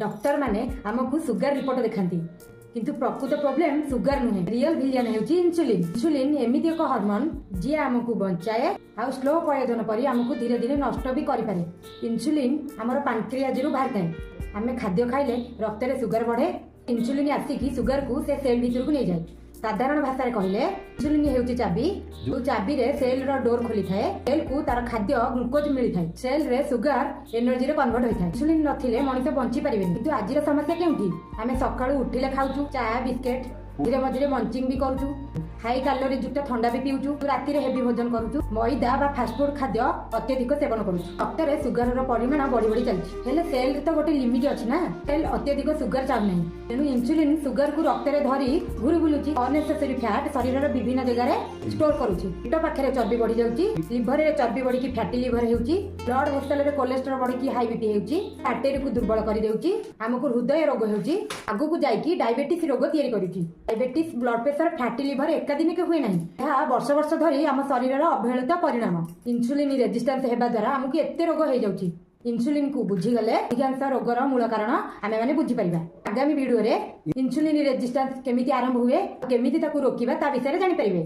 ଡକ୍ଟରମାନେ ଆମକୁ sugar report ଦେଖାନ୍ତି, କିନ୍ତୁ ପ୍ରକୃତ ପ୍ରୋବ୍ଲେମ ସୁଗାର ନୁହେଁ। ରିଅଲ ଭିଲିଆନ ହେଉଛି ଇନ୍ସୁଲିନ। ଇନ୍ସୁଲିନ ଏମିତି ଏକ ହରମୋନ, ଯିଏ ଆମକୁ ବଞ୍ଚାଏ ଆଉ ସ୍ଲୋ ପଏଜନ ପରି ଆମକୁ ଧୀରେ ଧୀରେ ନଷ୍ଟ ବି କରିପାରେ। ଇନ୍ସୁଲିନ ଆମର ପାନକ୍ରିଆଜରୁ ବାହାରିଥାଏ। ଆମେ ଖାଦ୍ୟ ଖାଇଲେ ରକ୍ତରେ ସୁଗାର ବଢେ। ଇନ୍ସୁଲିନ ଆସିକି ସୁଗାରକୁ ସେ ସେଲ୍ ଭିତରକୁ ନେଇଯାଏ। ସାଧାରଣ ଭାଷାରେ କହିଲେ, ଇନ୍ସୁଲିନ ହେଉଛି ଚାବି, ଯୋଉ ଚାବିରେ ସେଲର ଡୋର ଖୋଲିଥାଏ। ସେଲକୁ ତାର ଖାଦ୍ୟ ଗ୍ଲୁକୋଜ ମିଳିଥାଏ। ସେଲରେ ସୁଗାର ଏନର୍ଜିରେ କନଭର୍ଟ ହୋଇଥାଏ। ଇନ୍ସୁଲିନ ନଥିଲେ ମଣିଷ ବଞ୍ଚି ପାରିବେନି। କିନ୍ତୁ ଆଜିର ସମସ୍ୟା କେଉଁଠି? ଆମେ ସକାଳୁ ଉଠିଲେ ଖାଉଛୁ ଚା, ବିସ୍କେଟ, ଧୀରେ ମଝିରେ ମଞ୍ଚିଂ ବି କରୁଛୁ, ହାଇ କାଲୋରି ଯୁକ୍ତ ଥଣ୍ଡା ବି ପିଉଛୁ, ରାତିରେ ହେଭି ଭୋଜନ କରୁଛୁ, ମଇଦା ବା ଫାଷ୍ଟଫୁଡ ଖାଦ୍ୟ ଅତ୍ୟଧିକ ସେବନ କରୁଛୁ। ରକ୍ତରେ ସୁଗାରର ପରିମାଣ ବଢି ବଢି ଚାଲିଛି। ହେଲେ ସେଲରେ ତ ଗୋଟେ ଲିମିଟ ଅଛି ନା? ସେଲ୍ ଅତ୍ୟଧିକ ସୁଗାର ଚାହୁଁନାହିଁ। ତେଣୁ ଇନ୍ସୁଲିନ ସୁଗାରକୁ ରକ୍ତରେ ଧରି ଘୁରି ବୁଲୁଛି। ଅନନେସେସରି ଫ୍ୟାଟ ଶରୀରର ବିଭିନ୍ନ ଜାଗାରେ ଷ୍ଟୋର କରୁଛି। ପେଟ ପାଖରେ ଚର୍ବି ବଢି ଯାଉଛି, ଲିଭରରେ ଚର୍ବି ବଢିକି ଫ୍ୟାଟି ଲିଭର ହେଉଛି, ବ୍ଲଡ ଭେସେଲରେ କୋଲେଷ୍ଟ୍ରଲ ବଢିକି ହାଇ ବିପି ହେଉଛି, ଆର୍ଟେରୀକୁ ଦୁର୍ବଳ କରିଦେଉଛି, ଆମକୁ ହୃଦୟ ରୋଗ ହେଉଛି, ଆଗକୁ ଯାଇକି ଡାଇବେଟିସ୍ ରୋଗ ତିଆରି କରୁଛି। Diabetes, blood pressure, fatty liver ଏକା ଦିନକେ ହୁଏ ନାହିଁ। ଏହା ବର୍ଷ ବର୍ଷ ଧରି ଆମ ଶରୀରର ଅବହେଳିତ ପରିଣାମ। ଇନ୍ସୁଲିନ ରେଜିଷ୍ଟାନ୍ସ ହେବା ଦ୍ୱାରା ଆମକୁ ଏତେ ରୋଗ ହେଇଯାଉଛି। ଇନ୍ସୁଲିନକୁ ବୁଝିଗଲେ ଅଧିକାଂଶ ରୋଗର ମୂଳ କାରଣ ଆମେମାନେ ବୁଝିପାରିବା। ଆଗାମୀ ଭିଡିଓରେ ଇନ୍ସୁଲିନ ରେଜିଷ୍ଟାନ୍ସ କେମିତି ଆରମ୍ଭ ହୁଏ, କେମିତି ତାକୁ ରୋକିବା, ତା ବିଷୟରେ ଜାଣିପାରିବେ।